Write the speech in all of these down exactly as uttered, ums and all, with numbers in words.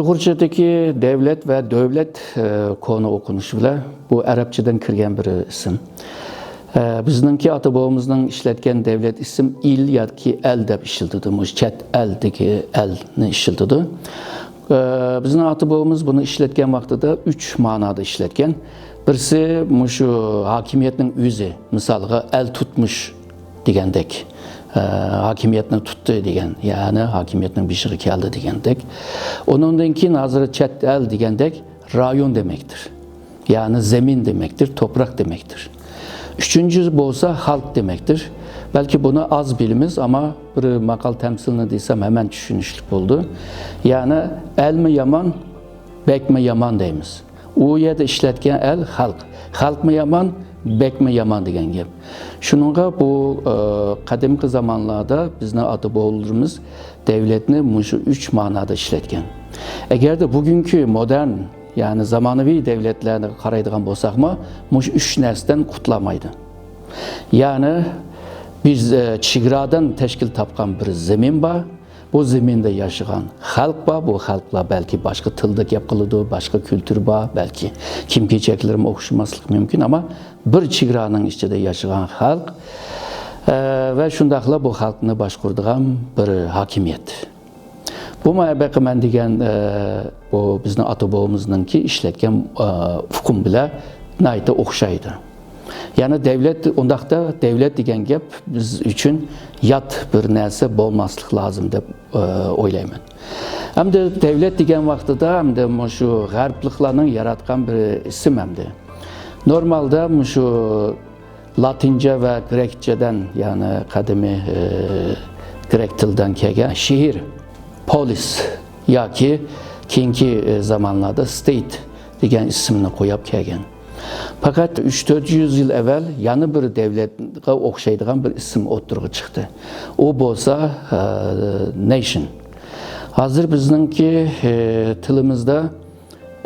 ئۇيغۇرچىدىكى دەۋلەت ۋە دۆۋلەت، ئە، كونا ئوقۇنۇشى بىلەن بۇ ئەرەبچىدىن كىرگەن بىر ئىسىم. ئە، بىزنىڭكى ئاتا-بوۋىمىزنىڭ ئىشلەتكەن دەۋلەت ئىسىم ئىل ياكى ئەل دەپ ئىشلىتىدۇ. مۇشۇ چەت ئەلدىكى ئەلنى ئىشلىتىدۇ. ئە، بىزنىڭ ئاتا-بوۋىمىز بۇنى ئىشلەتكەن ۋاقتىدا ئۈچ مەنادا ئىشلەتكەن. بىرسى مۇشۇ ھاكىمىيەتنىڭ ئۆزى، مىسالغا ئەل تۇتمۇش دېگەندەك، ئە، ھاكىمىيەتنى تۇتتى دېگەن، يەنى ھاكىمىيەتنىڭ بېشىغا كەلدى دېگەندەك. ئۇنىڭدىن كېيىن ھازىر چەت ئەل دېگەندەك رايون دېمەكتۇر. يەنى زېمىن دېمەكتۇر، توپراق دېمەكتۇر. ئۈچىنچىسى بولسا خەلق دېمەكتۇر. بەلكى بۇنى ئاز بىلىمىز، ئەمما بىر ماقال تەمسىلنى دېسەم ھەممە چۈشىنىشلىك بولىدۇ. يەنى ئەلمۇ يامان، بەكمۇ يامان دەيمىز. ئۇ يەردە ئىشلەتكەن ئەل خەلق. خەلقمۇ يامان، بەكمۇ يامان دېگەن گەپ. شۇنىڭغا بۇ، ئە، قەدىمكى زامانلاردا بىزنىڭ ئاتا-بوۋىلىرىمىز دەۋلەتنى مۇشۇ ئۈچ مەنادا ئىشلەتكەن. ئەگەردە بۈگۈنكى مودېرن، يەنى زامانىۋى دەۋلەتلەرگە قارايدىغان بولساقمۇ، مۇشۇ ئۈچ نەرسىدىن قۇتۇلالمايدۇ. يەنى بىز، ئە، چېگرادىن تەشكىل تاپقان بىر زېمىن بار. بۇ زېمىندا ياشىغان خەلق بار. بۇ خەلقلەر بەلكى باشقا تىلدا گەپ قىلىدۇ، باشقا كۈلتۈر بار، بەلكى كىيىم-كېچەكلىرىمۇ ئوخشىماسلىقى مۇمكىن، ئەمما بىر چېگرانىڭ ئىچىدە ياشىغان خەلق، ئە، ۋە شۇنداقلا بۇ خەلقنى باشقۇرىدىغان بىر ھاكىمىيەت. بۇمۇ ھەقىقەتەن مەن دېگەن، ئە، بۇ بىزنىڭ ئاتا-بوۋىمىزنىڭكى ئىشلەتكەن، ئە، ئۇقۇم بىلەن ناھايىتى ئوخشايدۇ. يەنى دەۋلەت، ئۇنداقتا دەۋلەت دېگەن گەپ بىز ئۈچۈن يات بىر نەرسە بولماسلىق لازىم دەپ، ئە، ئويلايمەن. ئەمدى دەۋلەت دېگەن ۋاقتىدا ئەمدى مۇشۇ غەربلىكلەرنىڭ ياراتقان بىر ئىسىم ئەمدى. نورمالدا مۇشۇ لاتىنچە ۋە گرېكچەدىن، يەنى قەدىمىي، ئە، گرېك تىلىدىن كەلگەن شەھەر، پولىس ياكى كېيىنكى، ئە، زامانلاردا ستېيت دېگەن ئىسىمنى قويۇپ كەلگەن. پەقەت ئۈچ تۆت يۈز يىل ئەۋۋەل يەنە بىر دەۋلەتكە ئوخشايدىغان بىر ئىسىم ئوتتۇرىغا چىقتى. ئۇ بولسا، ئە، نېيشن. ھازىر بىزنىڭكى، ئە، تىلىمىزدا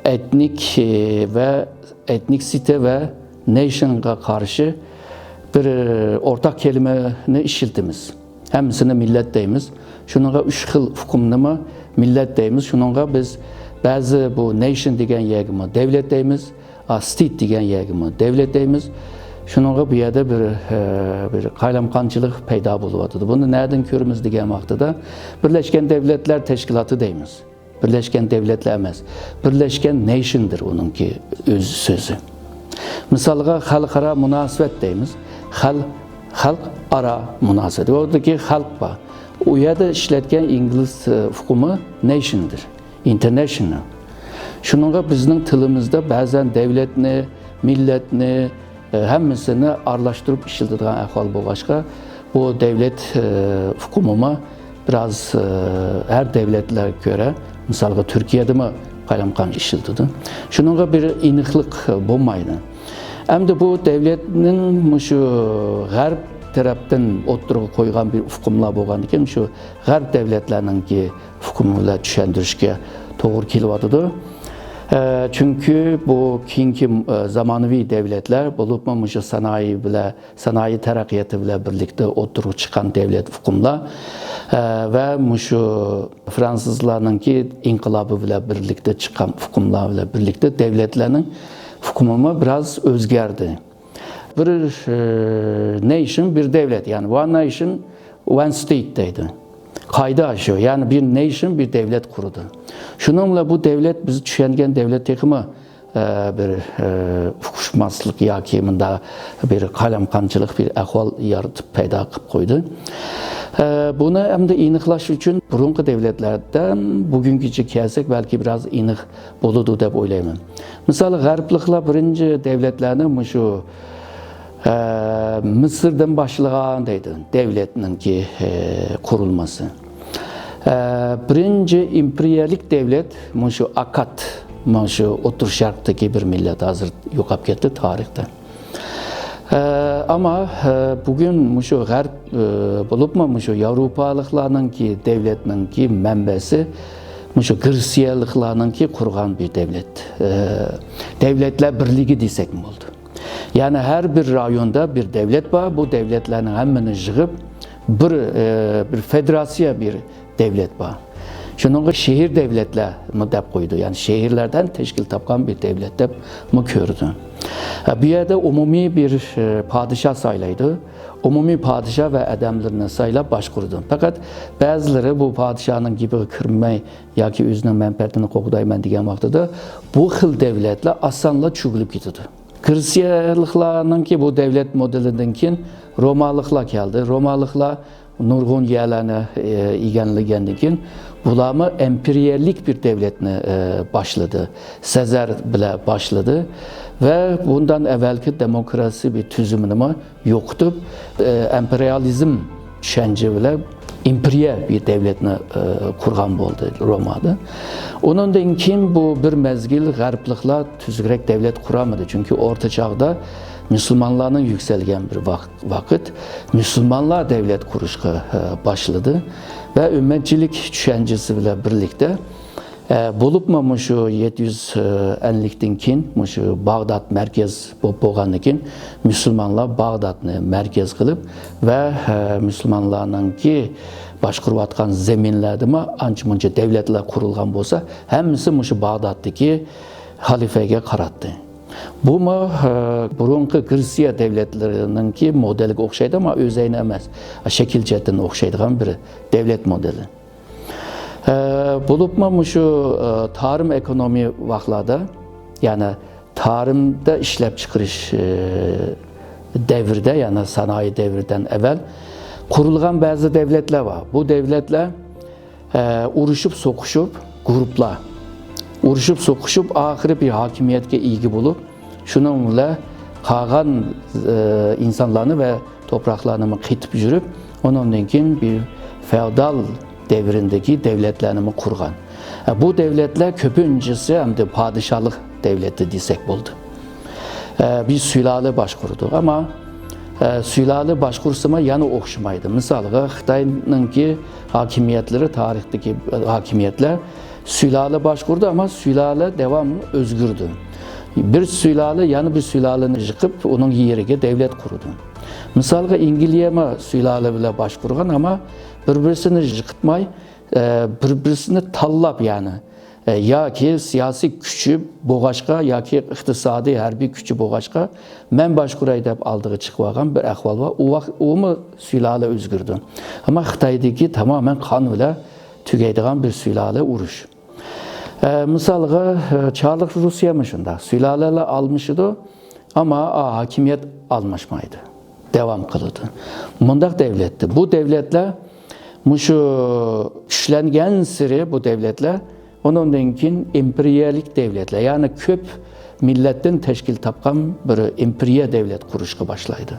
ئېتنىك، ئە، ۋە ئېتنىكسىتى ۋە نېيشنغا قارشى بىر، ئە، ئورتاق كەلىمىنى ئىشلىتىمىز. ھەممىسىنى مىللەت دەيمىز. شۇنىڭغا ئۈچ خىل ئۇقۇمنىمۇ مىللەت دەيمىز. شۇنىڭغا بىز بەزى بۇ نېيشن دېگەن يەرگىمۇ دەۋلەت دەيمىز، ئا، ستېيت دېگەن يەرگىمۇ دەۋلەت دەيمىز. شۇنىڭغا بۇ يەردە بىر، ئە، بىر قايلامقانچىلىق پەيدا بولۇۋاتىدۇ. بۇنى نەدىن كۆرىمىز دېگەن ۋاقتىدا، بىرلەشكەن دەۋلەتلەر تەشكىلاتى دەيمىز. بىرلەشكەن دەۋلەتلەر ئەمەس، بىرلەشكەن نېيشندىر ئۇنىڭكى ئۆز سۆزى. مىسالغا، خەلقئارا مۇناسىۋەت دەيمىز. خەل-، خەلقئارا مۇناسىۋەت. ئۇ يەردىكى خەلق بار. ئۇ يەردە ئىشلەتكەن ئىنگلىز، ئە، ئۇقۇمى نېيشندىر، ئىنتېرنېشنال. شۇنىڭغا بىزنىڭ تىلىمىزدا بەزەن دەۋلەتنى، مىللەتنى، ئە، ھەممىسىنى ئارىلاشتۇرۇپ ئىشلىتىدىغان ئەھۋال بولغاچقا، بۇ دەۋلەت، ئە، ئۇقۇمىمۇ بىراز، ئە، ھەر دەۋلەتلەرگە كۆرە، مىسالغا، تۈركىيەدىمۇ قايلامقان ئىشلىتىدۇ. شۇنىڭغا بىر ئېنىقلىق بولمايدۇ. ئەمدى بۇ دەۋلەتنىڭ مۇشۇ غەرب تەرەپتىن ئوتتۇرىغا قويغان بىر ئۇقۇملار بولغاندىكىن، شۇ غەرب دەۋلەتلەرنىڭكى ئۇقۇمى بىلەن چۈشەندۈرۈشكە توغرا كېلىۋاتىدۇ. ئە، چۈنكى بۇ كېيىنكى، ئە، زامانىۋى دەۋلەتلەر، بولۇپمۇ مۇشۇ سانائەت بىلەن، سانائەت تەرەققىياتى بىلەن بىرلىكتە ئوتتۇرىغا چىققان دەۋلەت ئۇقۇملار، ئە، ۋە مۇشۇ فرانسۇزلارنىڭكى ئىنقىلابى بىلەن بىرلىكتە چىققان ئۇقۇملار بىلەن بىرلىكتە دەۋلەتلەرنىڭ ئۇقۇمىمۇ بىراز ئۆزگەردى. بىر، ئە، نېيشن، بىر دەۋلەت، يەنى ۋان نېيشن، ۋان ستېيت دەيدۇ. قائىدە شۇ، يەنى بىر نېيشن، بىر دەۋلەت قۇرىدۇ. شۇنىڭ بىلەن بۇ دەۋلەت، بىز چۈشەنگەن دەۋلەت تېخىمۇ، ئە، بىر، ئە، ئۇقۇشماسلىق ياكى مۇنداق بىر قايلامقانچىلىق بىر ئەھۋال يارىتىپ پەيدا قىلىپ قويدى. ئە، بۇنى ئەمدى ئېنىقلاش ئۈچۈن بۇرۇنقى دەۋلەتلەردىن بۈگۈنگىچە كەلسەك، بەلكى بىراز ئېنىق بولىدۇ دەپ ئويلايمەن. مىسالى، غەربلىكلەر بىرىنچى دەۋلەتلەرنى مۇشۇ، ئە، مىسىردىن باشلىغان دەيدۇ، دەۋلەتنىڭكى، ئە، قۇرۇلمىسى. ئە، بىرىنچى ئىمپېرىيەلىك دەۋلەت مۇشۇ ئاكاد، مۇشۇ ئوتتۇرا شەرقتىكى بىر مىللەت، ھازىر يوقاپ كەتتى تارىختا. ئە، ئەمما، ئە، بۈگۈن مۇشۇ غەرب، ئە، بولۇپمۇ مۇشۇ ياۋروپالىقلارنىڭكى دەۋلەتنىڭكى مەنبەسى مۇشۇ گرېتسىيەلىكلارنىڭكى قۇرغان بىر دەۋلەت. ئە، دەۋلەتلەر بىرلىكى دېسەكمۇ بولىدۇ. يەنى ھەر بىر رايوندا بىر دەۋلەت بار، بۇ دەۋلەتلەرنىڭ ھەممىنى يىغىپ بىر، ئە، بىر فېدېراتسىيە، بىر دەۋلەت بار. شۇنىڭغا شېھىر دەۋلەتلەرمۇ دەپ قويىدۇ. يەنى شېھىرلەردىن تەشكىل تاپقان بىر دەۋلەت دەپمۇ كۆرىدۇ. بۇ يەردە ئومۇمىي بىر، ئە، پادىشاھ سايلايدۇ. ئومۇمىي پادىشاھ ۋە ئادەملىرىنى سايلاپ باشقۇرىدۇ. پەقەت بەزىلىرى بۇ پادىشاھنىڭ گېپىگە كىرمەي ياكى ئۆزىنىڭ مەنپەئەتىنى قوغدايمەن دېگەن ۋاقتىدا بۇ خىل دەۋلەتلەر ئاسانلا چۆكۈلۈپ كېتىدۇ. گرېتسىيەلىكلەرنىڭكى بۇ دەۋلەت مودېلىدىن كېيىن رومالىقلار كەلدى. رومالىقلار نۇرغۇن يەرلەرنى، ئە، ئىگىلىگەندىن كېيىن بۇلارمۇ ئىمپېرىيەلىك بىر دەۋلەتنى، ئە، باشلىدى. سېزار بىلەن باشلىدى ۋە بۇندىن ئەۋۋەلكى دېموكراتىيە بىر تۈزۈمىنىمۇ يوقىتىپ، ئە، ئىمپېرىيالىزم چۈشەنچە بىلەن ئىمپېرىيە بىر دەۋلەتنى، ئە، قۇرغان بولدى رومادا. ئۇنىڭدىن كېيىن بۇ بىر مەزگىل غەربلىكلەر تۈزۈكرەك دەۋلەت قۇرالمىدى. چۈنكى ئورتا چاغدا مۇسۇلمانلارنىڭ يۈكسەلگەن بىر ۋاق-، ۋاقىت مۇسۇلمانلار دەۋلەت قۇرۇشقا، ئە، باشلىدى ۋە ئۈممەتچىلىك چۈشەنچىسى بىلەن بىرلىكتە، ئە، بولۇپمۇ مۇشۇ يەتتە يۈز ئەللىكتىن كېيىن مۇشۇ باغداد مەركەز بولۇپ بولغاندىن كېيىن مۇسۇلمانلار باغدادنى مەركەز قىلىپ ۋە، ئە، مۇسۇلمانلارنىڭكى باشقۇرۇۋاتقان زېمىنلەردىمۇ ئانچە-مۇنچە دەۋلەتلەر قۇرۇلغان بولسا، ھەممىسى مۇشۇ باغدادتىكى خەلىپىگە قاراتتى. بۇمۇ، ئە، بۇرۇنقى گرېتسىيە دەۋلەتلىرىنىڭكى مودېلىگە ئوخشايدۇ، ئەمما ئۆزەينى ئەمەس، شەكىل جەھەتتىن ئوخشايدىغان بىر دەۋلەت مودېلى. ئە، بولۇپمۇ مۇشۇ، ئە، تارىم ئېكونومىيە ۋاقلاردا، يەنى تارىمدا ئىشلەپچىقىرىش، ئە، دەۋرىدە، يەنى سانائىي دەۋردىن ئەۋۋەل قۇرۇلغان بەزى دەۋلەتلەر بار. بۇ دەۋلەتلەر، ئە، ئۇرۇشۇپ سوقۇشۇپ، گۇرۇپپىلار ئۇرۇشۇپ سوقۇشۇپ، ئاخىرى بىر ھاكىمىيەتكە ئىگە بولۇپ، شۇنىڭ بىلەن قالغان، ئە، ئىنسانلارنى ۋە توپراقلارنىمۇ قېتىپ يۈرۈپ، ئۇنىڭدىن كېيىن بىر فېئودال دەۋرىدىكى دەۋلەتلەرنىمۇ قۇرغان. ئە، بۇ دەۋلەتلەر كۆپىنچىسى ئەمدى پادىشاھلىق دەۋلىتى دېسەك بولىدۇ. ئە، بىر سۇلالە باشقۇرىدۇ. ئەمما، ئە، سۇلالە باشقۇرسىمۇ يەنە ئوخشىمايدۇ. مىسالغا، خىتاينىڭكى ھاكىمىيەتلىرى، تارىختىكى، ئە، ھاكىمىيەتلەر سۇلالە باشقۇرىدۇ، ئەمما سۇلالە داۋاملىق ئۆزگىرىدۇ. بىر سۇلالە يەنە بىر سۇلالىنى يىقىپ، ئۇنىڭ يېرىگە دەۋلەت قۇرىدۇ. مىسالغا، ئىنگلىيەمۇ سۇلالە بىلەن باشقۇرغان، ئەمما بىر-بىرسىنى يىقىتماي، ئە، بىر-بىرسىنى تاللاپ، يەنى، ئە، ياكى سىياسىي كۈچى بولغاچقا، ياكى ئىقتىسادىي، ھەربىي كۈچى بولغاچقا، مەن باشقۇراي دەپ ئالدىغا چىقىۋالغان بىر ئەھۋال بار. ئۇ ۋاق-، ئۇمۇ سۇلالە ئۆزگىرىدۇ. ئەمما خىتايدىكى تامامەن قان بىلەن تۈگەيدىغان بىر سۇلالە ئۇرۇش. ئە، مىسالغا، ئە، چارلىق روسىيەمۇ شۇنداق. سۇلالىلەر ئالمىشىدۇ، ئەمما، ئا، ھاكىمىيەت ئالماشمايدۇ. داۋام قىلىدۇ. مۇنداق دەۋلەتتە، بۇ دەۋلەتلەر مۇشۇ كۈچلەنگەنسېرى بۇ دەۋلەتلەر ئۇنىڭدىن كېيىن ئىمپېرىيەلىك دەۋلەتلەر، يەنى كۆپ مىللەتتىن تەشكىل تاپقان بىر ئىمپېرىيە دەۋلەت قۇرۇشقا باشلايدۇ.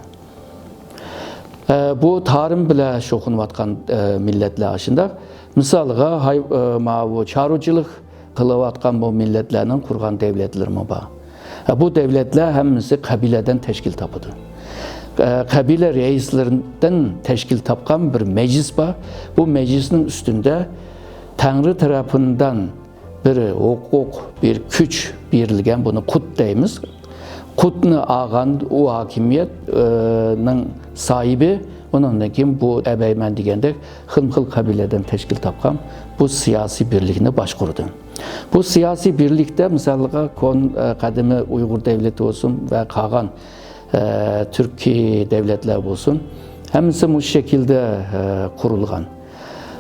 ئە، بۇ تارىم بىلەن شۇغۇللىنىۋاتقان، ئە، مىللەتلەر ئاشۇنداق. مىسالغا، ھاي-، ئە، ماۋۇ چارۋىچىلىق قىلىۋاتقان بۇ مىللەتلەرنىڭ قۇرغان دەۋلەتلىرىمۇ بار. ئە، بۇ دەۋلەتلەر ھەممىسى قەبىلەدىن تەشكىل تاپىدۇ. ئە، قەبىلە رەئىسلىرىدىن تەشكىل تاپقان بىر مەجلىس بار. بۇ مەجلىسنىڭ ئۈستىدە تەڭرى تەرىپىدىن بىر ھوقۇق، بىر كۈچ بېرىلگەن، بۇنى قۇت دەيمىز. قۇتنى ئالغان ئۇ ھاكىمىيەت، ئە، نىڭ ساھىبى، ئۇنىڭدىن كېيىن بۇ ئەبەيمەن دېگەندەك خىلمۇخىل قەبىلىدىن تەشكىل تاپقان بۇ سىياسىي بىرلىكنى باشقۇرىدۇ. بۇ سىياسىي بىرلىكتە، مىسالغا، كون-، ئە، قەدىمىي ئۇيغۇر دەۋلىتى بولسۇن ۋە قالغان، ئە، تۈركىي دەۋلەتلەر بولسۇن، ھەممىسى مۇشۇ شەكىلدە، ئە، قۇرۇلغان.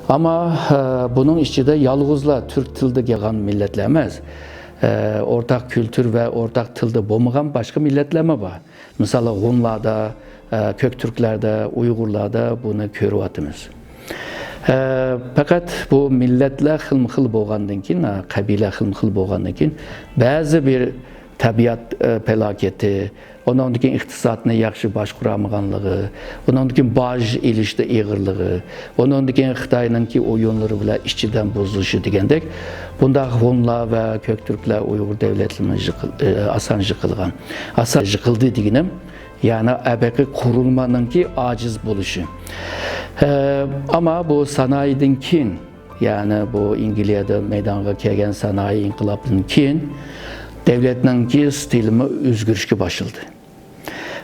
ئەمما، ئە، بۇنىڭ ئىچىدە يالغۇزلا تۈرك تىلىدا گەلگەن مىللەتلەر ئەمەس، ئە، ئورتاق كۈلتۈر ۋە ئورتاق تىلدا بولمىغان باشقا مىللەتلەرمۇ بار. مىسالى، ھونلاردا، ئە، كۆكتۈركلەردە، ئۇيغۇرلاردا بۇنى كۆرۈۋاتىمىز. ئە، پەقەت بۇ مىللەتلەر خىلمۇخىل بولغاندىن كېيىن، ئە، قەبىلە خىلمۇخىل بولغاندىن كېيىن، بەزى بىر تەبىئەت، ئە، پالاكىتى، ئۇنىڭدىن كېيىن ئىقتىسادنى ياخشى باشقۇرالمىغانلىقى، ئۇنىڭدىن كېيىن باج ئېلىشتا ئېغىرلىقى، ئۇنىڭدىن كېيىن خىتاينىڭكى ئويۇنلىرى بىلەن ئىچىدىن بۇزۇلۇشى دېگەندەك، بۇنداق ھونلار ۋە كۆكتۈركلەر ئۇيغۇر دەۋلەتلىرىنى يىقىل-، ئە، ئاسان يىقىلغان. ئاسان يىقىلدى دېگىنىم، يەنى ئەبەقى قۇرۇلمىنىڭكى ئاجىز بولۇشى. ئە، ئەمما بۇ سانائىيدىن كېيىن، يەنى بۇ ئەنگلىيەدە مەيدانغا كەلگەن سانائىي ئىنقىلابتىن كېيىن دەۋلەتنىڭكى ستىلىمۇ ئۆزگىرىشكە باشلىدى.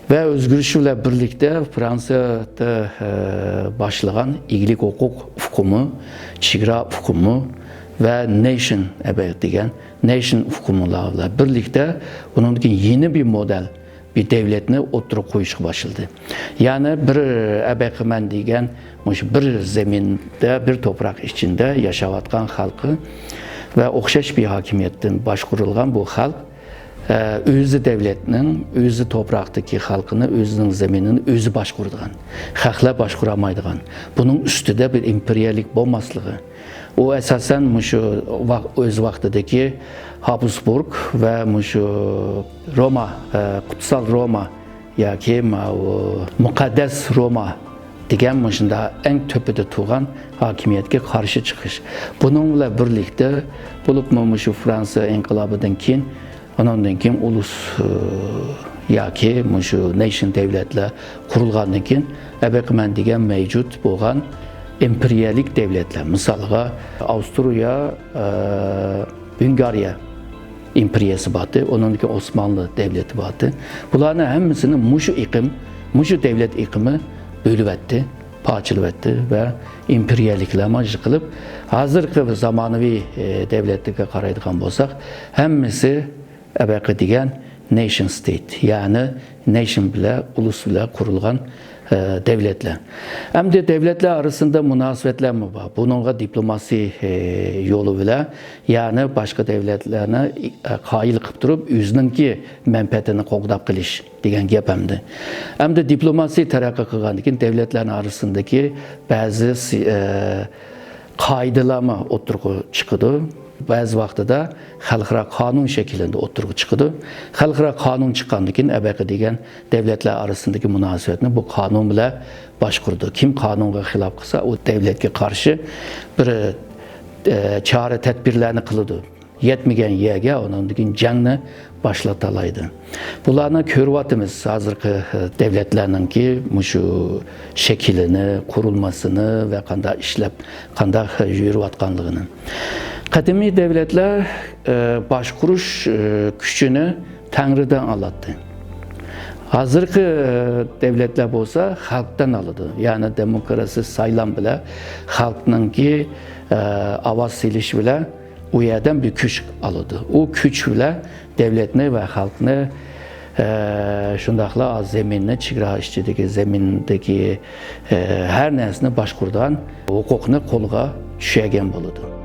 ۋە ئۆزگىرىشى بىلەن بىرلىكتە فرانسىيەدە، ئە، باشلىغان ئىگىلىك ھوقۇق ئۇقۇمى، چېگرا ئۇقۇمى، ۋە نېيشن ئەبەقى دېگەن نېيشن ئۇقۇملار بىلەن بىرلىكتە ئۇنىڭدىن كېيىن يېڭى بىر مودېل، بىر دەۋلەتنى ئوتتۇرىغا قويۇشقا باشلىدى. يەنى بىر ئەبەقىمەن دېگەن مۇشۇ بىر زېمىندا، بىر توپراق ئىچىدە ياشاۋاتقان خەلقى ۋە ئوخشاش بىر ھاكىمىيەتتىن باشقۇرۇلغان بۇ خەلق ئە، ئۆزى دەۋلەتنىڭ، ئۆزى توپراقتىكى خەلقىنى، ئۆزىنىڭ زېمىنىنى ئۆزى باشقۇرىدىغان، خەقلەر باشقۇرالمايدىغان، بۇنىڭ ئۈستىدە بىر ئىمپېرىيەلىك بولماسلىقى، ئۇ ئاساسەن مۇشۇ ۋاق-، ئۆز ۋاقتىدىكى ھابسبۇرگ ۋە مۇشۇ روما، ئە، قۇتسال روما ياكى ماۋۇ مۇقەددەس روما دېگەن مۇشۇنداق ئەڭ تۆپىدە تۇرغان ھاكىمىيەتكە قارشى چىقىش. بۇنىڭ بىلەن بىرلىكتە بولۇپمۇ مۇشۇ فرانسىيە ئىنقىلابىدىن كېيىن، ئاناندىن كېيىن ئۇلۇس، ئى، ياكى مۇشۇ نېيشن دەۋلەتلەر قۇرۇلغاندىن كېيىن، ئەبەقىمەن دېگەن مەۋجۇت بولغان ئىمپېرىيەلىك دەۋلەتلەر، مىسالغا، ئاۋسترىيە، ئى، ۋېنگرىيە ئىمپېرىيەسى بارتى، ئۇنىڭدىن كېيىن ئوسمانلى دەۋلىتى بارتى. بۇلارنىڭ ھەممىسىنى مۇشۇ ئېقىم، مۇشۇ دەۋلەت ئېقىمى بۆلۈۋەتتى، پارچىلىۋەتتى ۋە ئىمپېرىيەلىكلەرمۇ يىقىلىپ، ھازىرقى زامانىۋى، ئى، دەۋلەتلەرگە قارايدىغان بولساق، ھەممىسى ئەبەقى دېگەن نېيشن ستېيت، يەنى نېيشن بىلەن، ئۇلۇس بىلەن قۇرۇلغان، ئە، دەۋلەتلەر. ئەمدى دەۋلەتلەر ئارىسىندا مۇناسىۋەتلەرمۇ بار. بۇنىڭغا دىپلوماسىي، ئە، يولى بىلەن، يەنى باشقا دەۋلەتلەرنى، ئە، قايىل قىلىپ تۇرۇپ، ئۆزىنىڭكى مەنپەئەتىنى قوغداپ قېلىش دېگەن گەپ ئەمدى. ئەمدى دىپلوماسىي تەرەققىي قىلغاندىن كېيىن، دەۋلەتلەرنىڭ ئارىسىندىكى بەزى سى-، ئە، قائىدىلارمۇ ئوتتۇرىغا چىقىدۇ. بەزى ۋاقتىدا خەلقئارا قانۇن شەكلىدە ئوتتۇرىغا چىقىدۇ. خەلقئارا قانۇن چىققاندىن كېيىن، ئەبەقە دېگەن دەۋلەتلەر ئارىسىدىكى مۇناسىۋەتنى بۇ قانۇن بىلەن باشقۇرىدۇ. كىم قانۇنغا خىلاپ قىلسا، ئۇ دەۋلەتكە قارشى بىر، ئە، چارە تەدبىرلەرنى قىلىدۇ. يەتمىگەن يەرگە ئۇنىڭدىن كېيىن جەڭنى باشلىتالايدۇ. بۇلارنى كۆرۈۋاتىمىز، ھازىرقى، ئە، دەۋلەتلەرنىڭكى مۇشۇ شەكلىنى، قۇرۇلمىسىنى ۋە قانداق ئىشلەپ، قانداق يۈرۈۋاتقانلىقىنى. قەدىمىي دەۋلەتلەر، ئە، باشقۇرۇش، ئە، كۈچىنى تەڭرىدىن ئالاتتى. ھازىرقى، ئە، دەۋلەتلەر بولسا خەلقتىن ئالىدۇ. يەنى دېموكراتىك سايلام بىلەن خەلقنىڭكى، ئە، ئاۋاز سېلىش بىلەن ئۇ يەردىن بىر كۈچ ئالىدۇ. ئۇ كۈچ بىلەن دەۋلەتنى ۋە خەلقنى، ئە، شۇنداقلا زېمىننى، چېگرا ئىچىدىكى زېمىندىكى، ئە، ھەر نەرسىنى باشقۇرىدىغان ھوقۇقنى قولىغا چۈشۈرگەن بولىدۇ.